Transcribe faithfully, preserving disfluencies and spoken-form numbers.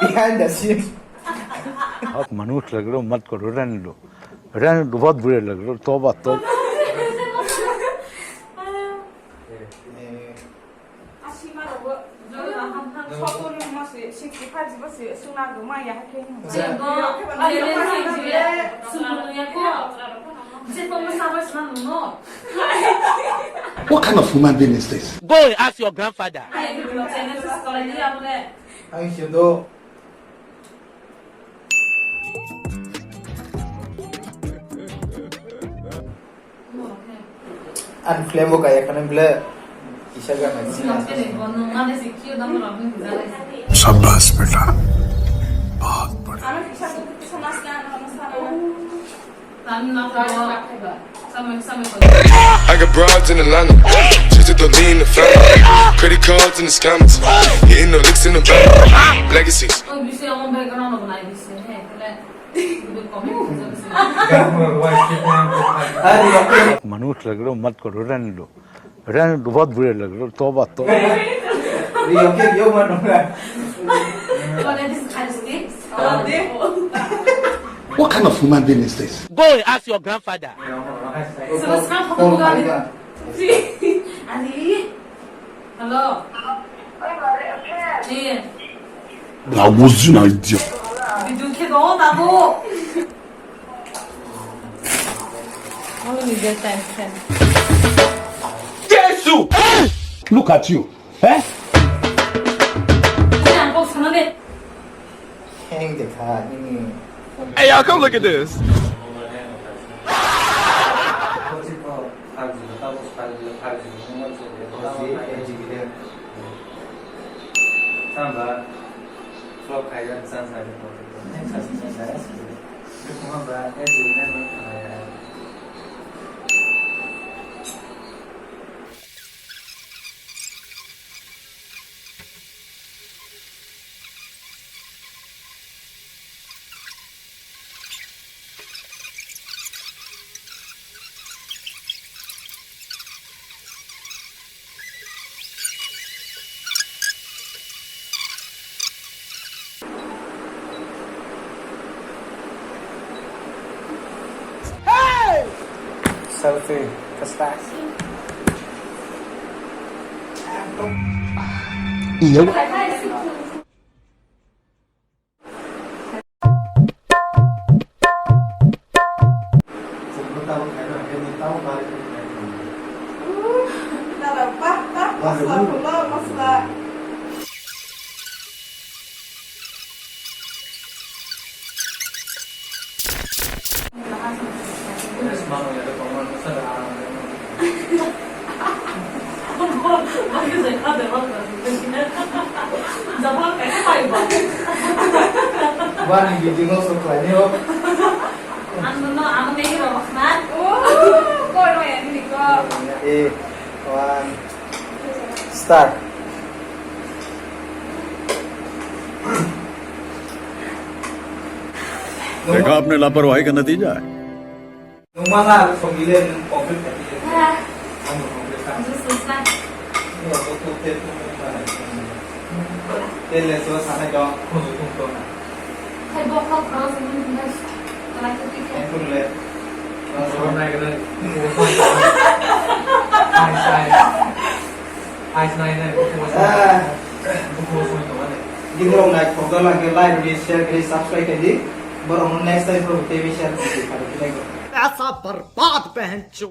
Behind the scene. Hak manush lag raha mat karo, rehne do. Rehne do, bahut bure lag raha, toba, toba. What kind of human being is this? Go and ask your grandfather. Ang sido. Ang film bo kaya khana bile kisa gana sina. शाबाश बेटा, बहुत बढ़िया। I got broads in Atlanta, just to throw me in the family. Credit cards and the scammers, hitting no licks in the back. Legacies. Manush lag raha mat karo, rehne do. Rehne do, bahut bure lag raha, toba, toba. What kind of human being is this? Go and ask your grandfather. Hello. That was an idea. Video khe do, babu. Only need your time, time. Jesus! Look at you. Eh? Hey, y'all, come look at this. Selfie, kastas. Iya. Bani gidi no sok lai ni o. Ang no, ang no, megi rok na. Oh, koi no ya ni ko. Eh, one. Start. देखा आपने लापरवाही का नतीजा है। Nung mala song ile nung complete ka tile. Ah. Ang complete ka. Ang susah. Ni auto tu te tu na. Tele so sana jong ko tu to na. Hai bok kok kau sini tinggal. Kalau tu tiket. Ang tu le. Ang so na ke le. Hai sai. Hai sai na. Ah. Ko so to na. Gimrong nai khokdala ke like, share, share, subscribe ke di. Borok next time pro ke share ke di. ऐसा बर्बाद पहन